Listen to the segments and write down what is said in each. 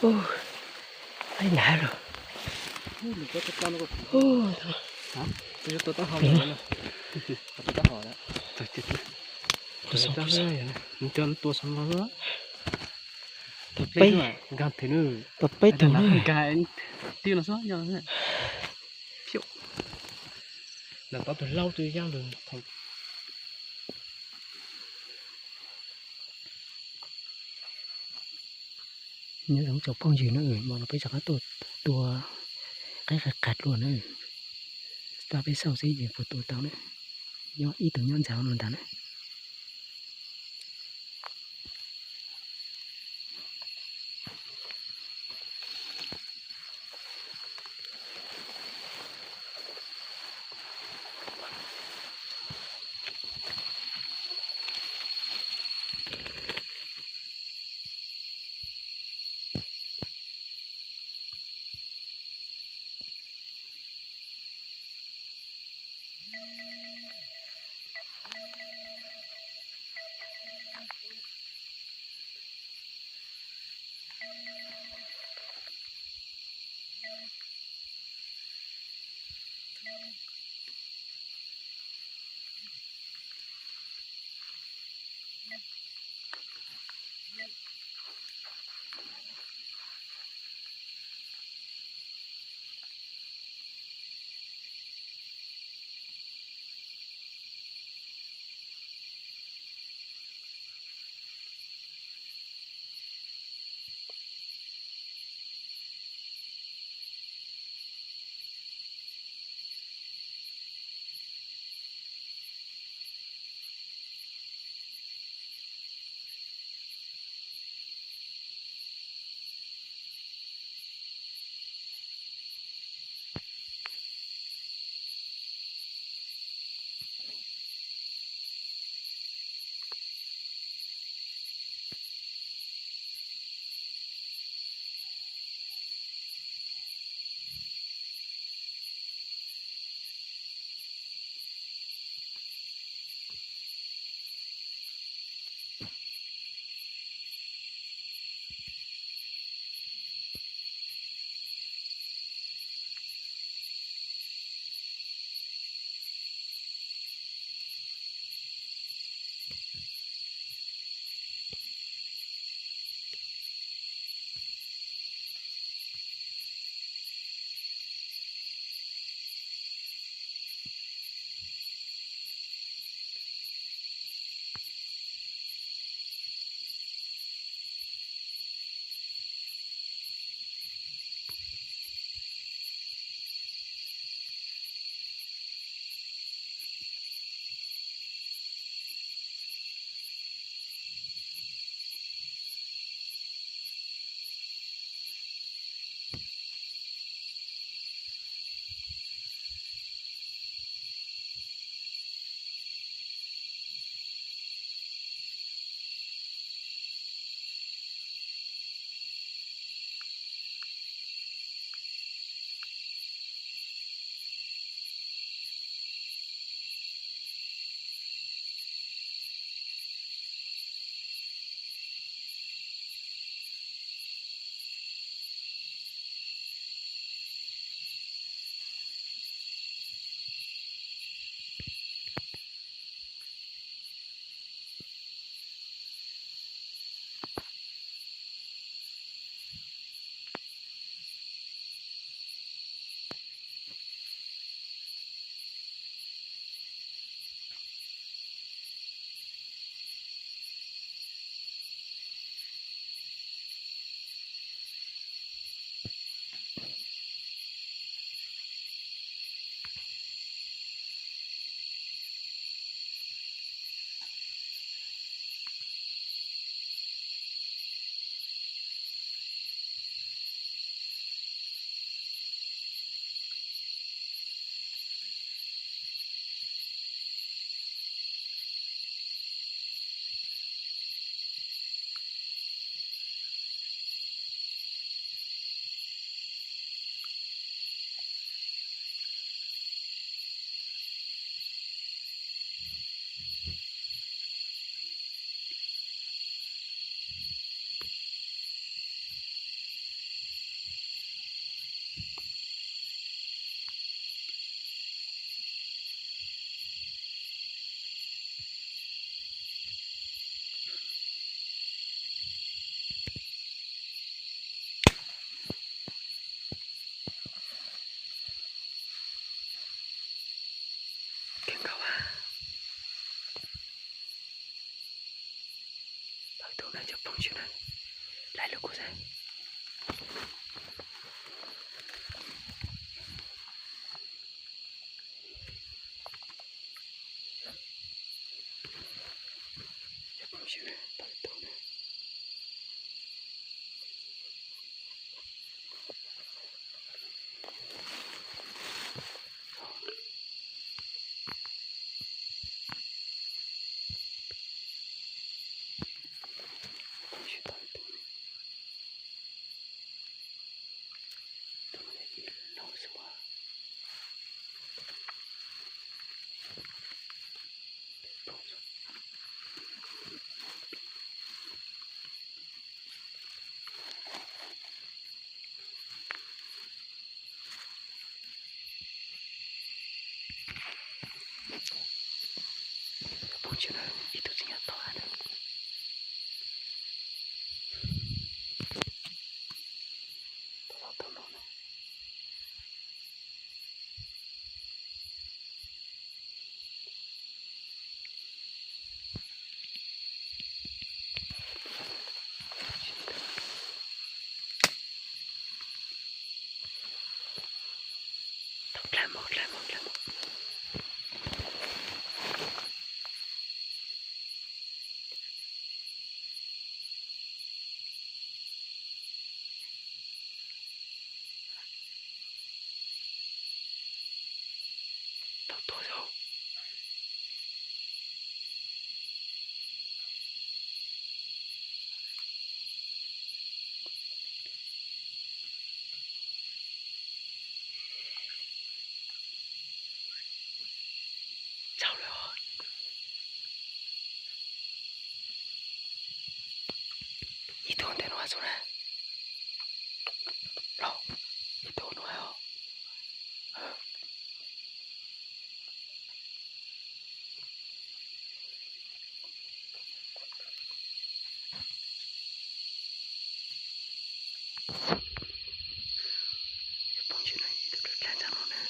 Ub, ai nag lawm. Ub, tau peb, tau peb tus na. Ntawm tau tus laug tus yaj lug. Nyob zoo cov phooj ywg na, hmo no peb rov qab tuaj tua qaib qas qas dua na. Tab peb xauj seb yus puas tua tau na. Nyob ib tug nyob ntxav no ntag na. Tsis na, laij lug kuv xwb. Cov phooj ywg na, tau ib tug na. Phooj ywg tau ib tug na. Tus no yog ib tug laug xwb mas. Phooj ywg na, ib tug tsis nyob tod na. Tau tus no na. Dlhau mog, dlhau mog, dlhau mog. Tau tuag xwb. Txaus lawm os. Ib tug ntawm no xwb na. Los, ib tug no os. Phooj ywg na, ib tug dlhau dlhau ntawm no na.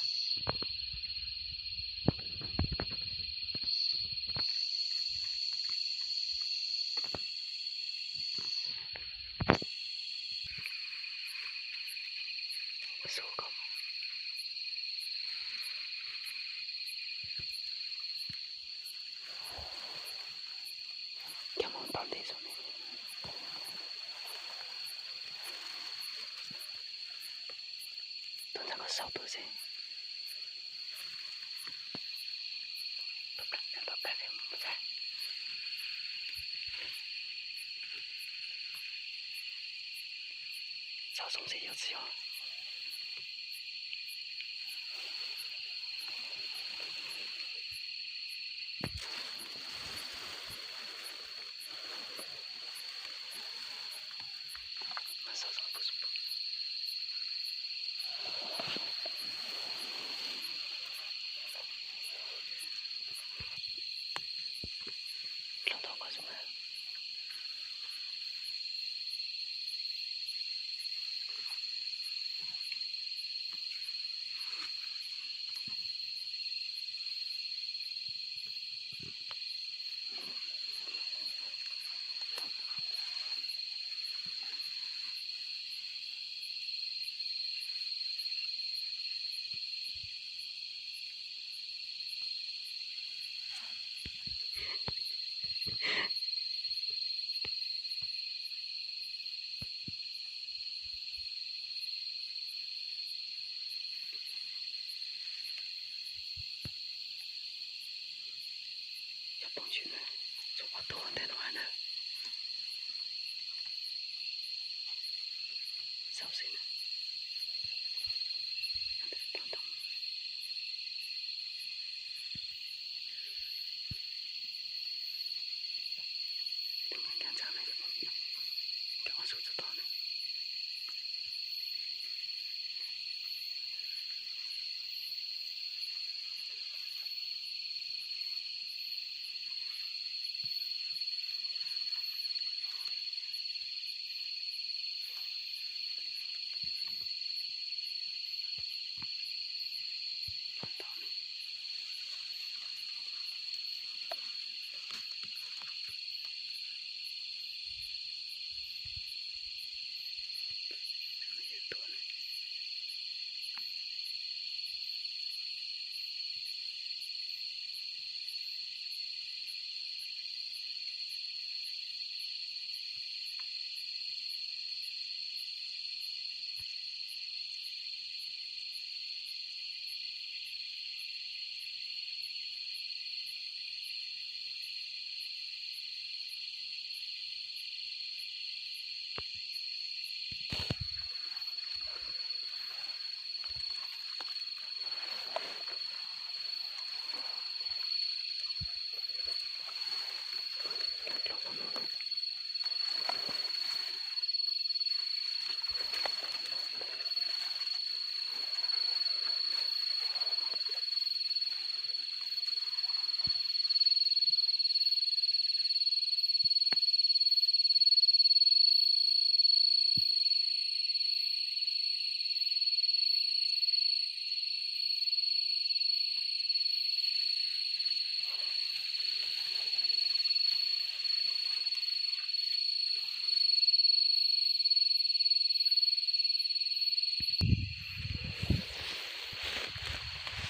Cov mus tau ntev xwb ne. Tuaj ntawm ko xaus tuaj xwb. Xaus xwb xwb yog tsis yog. Cov phooj ywg na, tshuav ob tug ntawm no na. Xaus xwb na.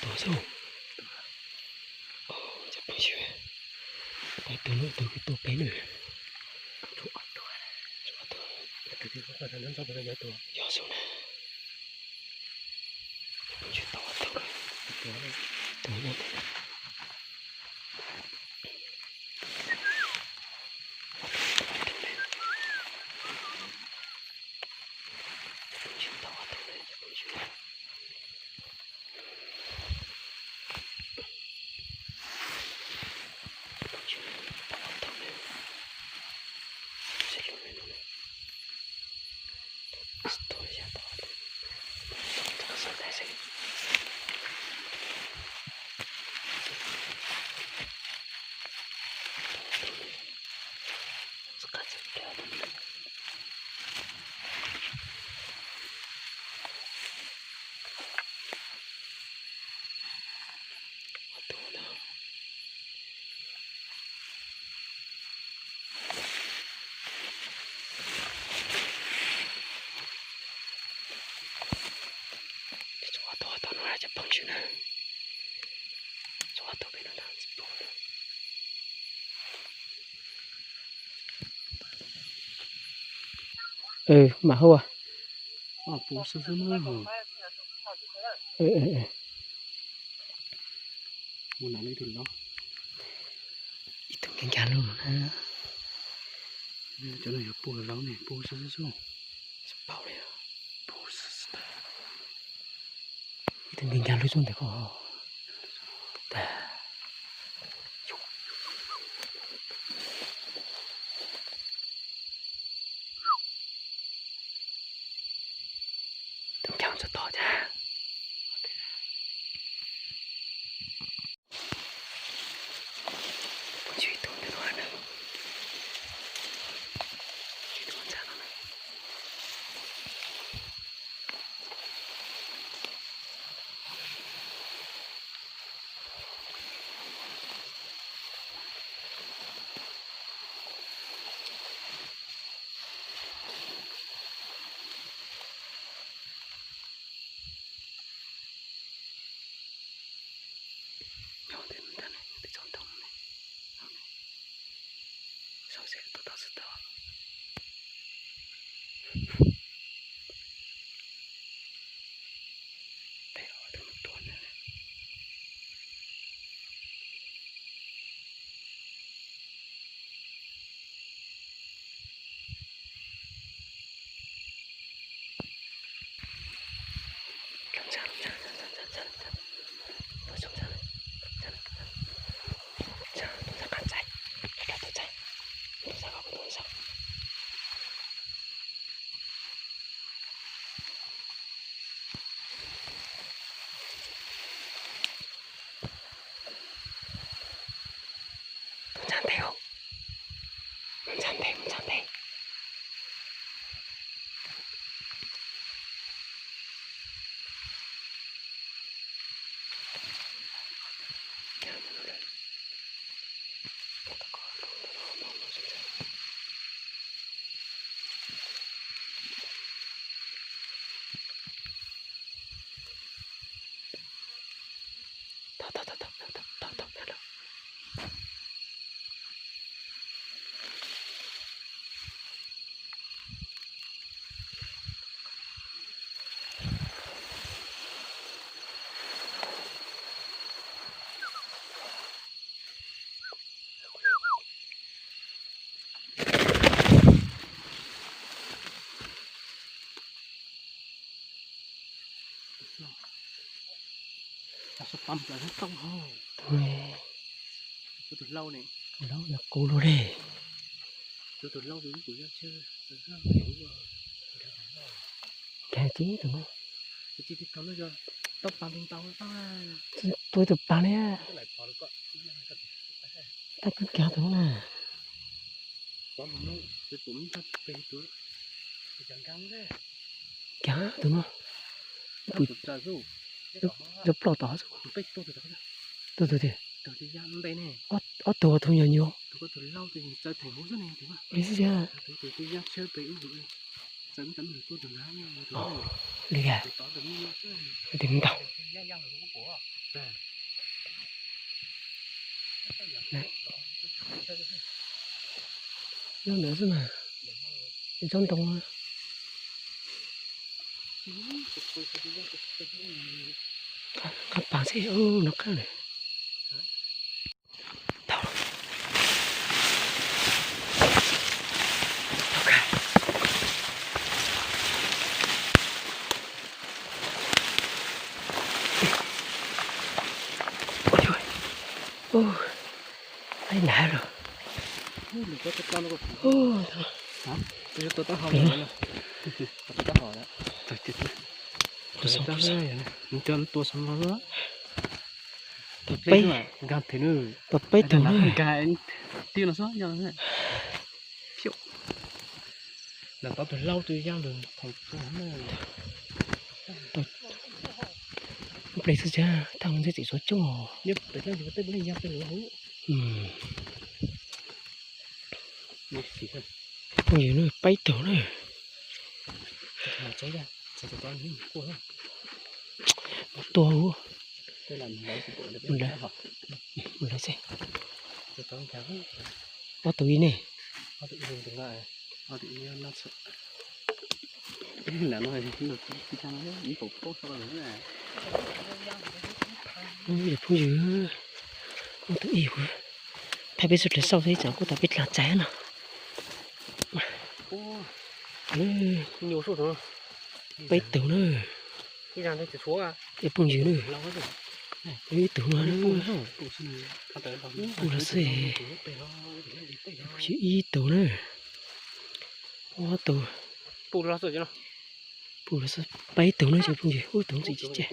Tuag xwb. Cov phooj ywg, tus no tus kuj tuag peb na. Yog xwb na. Cov phooj ywg, tau ob tug na. Tus no. Cov phooj ywg, tau ob tug na, cov phooj ywg. Mam hauj. Ib tug nkag nkag lug na. Cov no yog pug laub ne, pug xwb xwb. Ib tug nkag nkag lug xwb ntawm ko. Tus nkag txog tod thiab. Phooj ywg, tus ntawm no na. Tus ntawm no na. Nyob ntawm no ntag, nyob tim tsob ntoo no ne. Saum xwb, tau tau xwb tau. Peb ob tug no tuag ntag. Tus ne, tus laub yog qus luaj li. Nkag tib tus no. Tua ib tug pas li. Tab kib nkag tus no na. Nkag tus no. Pw, yog ploj tod. Tus twg tiag? Ob tug tus nyuam nyuam. Li xwb tiag. Li tiag. Li tiag ntag. Nyob ntawd xwb mas. Tsob ntoo. Qab pas xwb, no qab lawm. Ua, ib nab lawm. Tua xov no. Tau peb, tau peb tug na. Tau tus laub tus yaj lug theem. Ple xwb thiab, tau ntxim txim txhua coob os. Phooj ywg na, peb tug na. Tua, mus lawv xwb. Ob tug ib ne. Phooj ywg, ob tug ib, thaij peb txhua tus xauj xwb, tsam kuj tas peb dlaag txaig no. Peb tug na. Phooj ywg na, ib tug no, phooj ywg ib tug na. Ob tug, peb tug na cov phooj ywg, ub, tus ntxim tsis cem.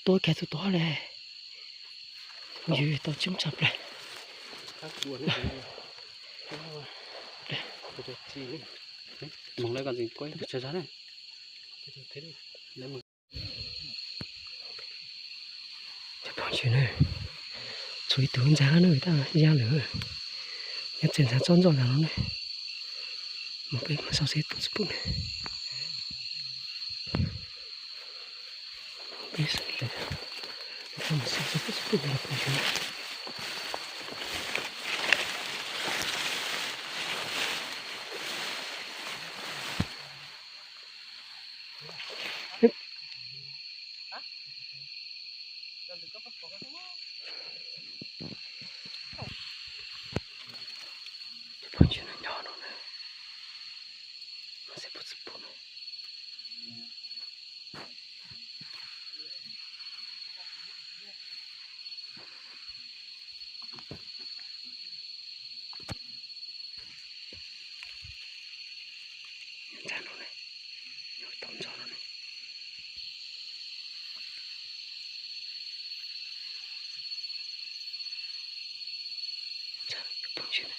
Tua kiag tug tod le. Phooj ywg, tau coob tshaj plaws. Cov phooj ywg na, tshuav ib tug ntxaag na, tab yaj lawm. Nyob txawm ntxaag txob ntxoj ntag no na. Mus peb mus xauj seb puas tsis pum na. Peb xauj, xauj seb puas tsis pum na. Cov phooj ywg, nyob no na, xauj seb puas tsis pum na. Ntxaag no ne, nyob tom ntxov no ne. Ntxaag, cov phooj ywg na.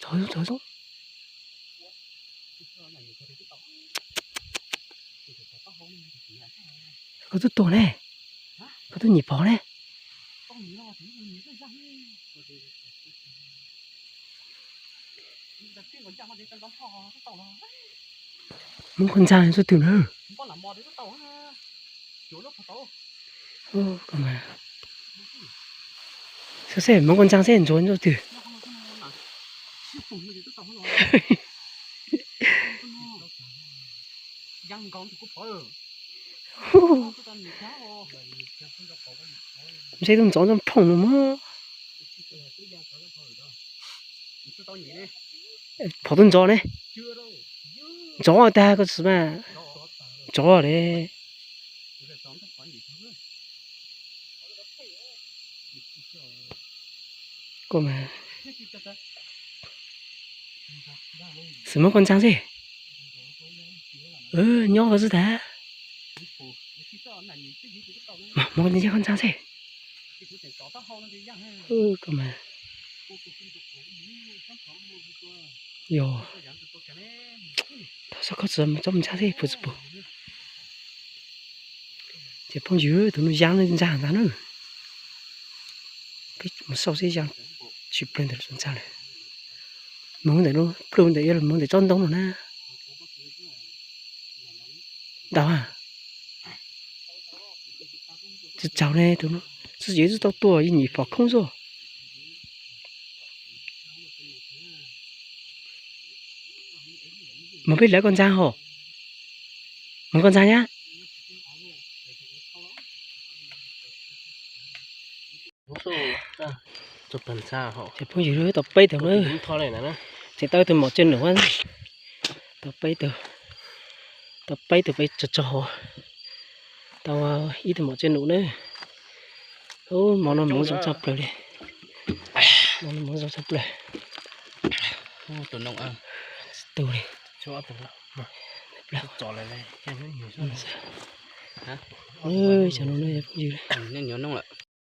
Txhob zoo, txhob zoo. Koj twb tuag ne, koj twb nyim pog ne. Hmoob Koj Ntxag txoj twg na? Xyov seb Hmoob Koj Ntxag seb ntsuav txoj twg. Ntshe tub ntxov txoj phooj no mas. Phom tub ntxov ne. Ntxov tag koj tsis mas. Ntxov le. Koj mas xwm Hmoob Koj Ntxag xwb. Nyob koj xwb tag. Hmoob Koj Ntxag xwb. Koj mas yog thaum xub khob txawm tsob mus ntxag xwb puas tsis pom. Ces phooj ywg, tus no yaj ntxag ntag na. Peb mus xauj seb yaj tsis plawg ntawm ntxag lawm. Mus ntawm no plawg ntawm, yog mus ntawm tsob ntoo no na. Ntau a. Tsis tsaug ne, tus no tsis yeej tsis tau tuaj, yeej nyim phom khoob xwb. Mus peb lawv Koj Ntxag hos. Mus Koj Ntxag nyab. Ces phooj ywg, tau peb tug na. Tseem tau ib tug mom tswj num, tau peb tug, tau peb tug peb tso tso hauv. Tau ib tug mom tswj num na. Ub, mov no hmoov zoo tshaj plaws li. Mov no hmoov zoo tshaj plaws. Tsis tu li. Cov no na phooj ywg.